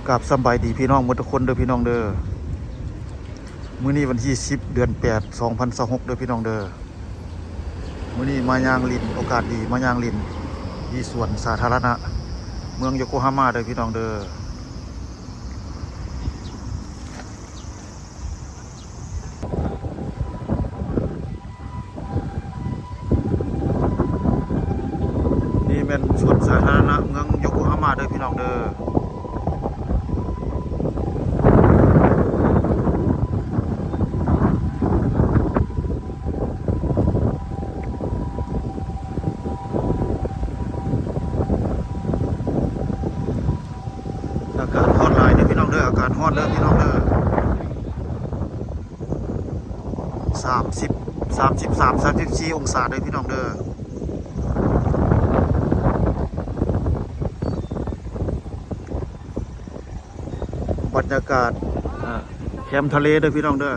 ກາບສຳບາຍດີພີ່ນ້ອງໝົດທຸກຄົນເດີພີ່ນ້ອງເດີ. ມື້ນີ້ວັນທີສິບ ເດືອນແປດ ສອງພັນຊາວຫົກເດີພີ່ນ້ອງເດີ. ມື້ນີ້ມາຍ່າງຫຼິ້ນ ໂອກາດດີມາຍ່າງຫຼິ້ນທີ່ສວນສາທາລະນະເມືອງໂຢໂກຮາມາເດີພີ່ນ້ອງເດີ. ນີ້ແມ່ນສວນສາທາລະນະເມືອງໂຢໂກຮາມາເດີພີ່ນ້ອງເດີ. ອາກາດຮ້ອນຫຼາຍເດີພີ່ນ້ອງເດີ ອາກາດຮ້ອນເດີພີ່ນ້ອງເດີ. ສາມສິບ ສາມສິບສາມ ສາມສິບສີ່ອົງສາເດີພີ່ນ້ອງເດີ. ບັນຍາກາດ ອ່າ ແຄມທະເລເດີພີ່ນ້ອງເດີ.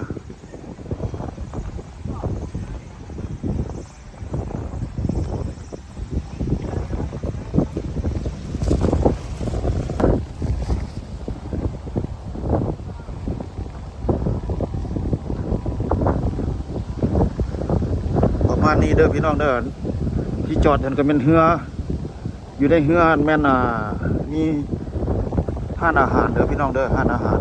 ປະມານນີ້ເດີພີ່ນ້ອງເດີ. ທີ່ຈອດຫັ້ນກໍແມ່ນເຮືອ ຢູ່ໃນເຮືອຫັ້ນແມ່ນ ອ່າ ມີຮ້ານອາຫານເດີພີ່ນ້ອງເດີ ຮ້ານອາຫານ.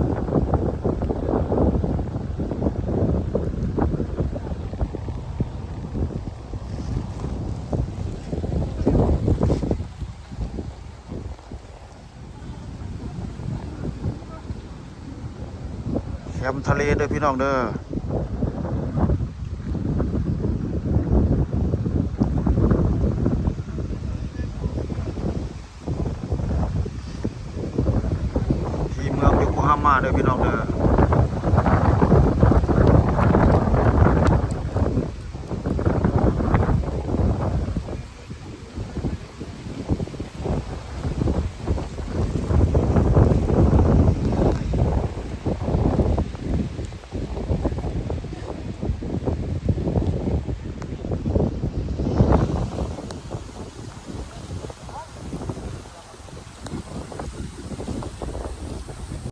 ແຄມທະເລເດີພີ່ນ້ອງເດີ. ທີ່ເມືອງໂຢໂກຮາມາເດີພີ່ນ້ອງເດີ.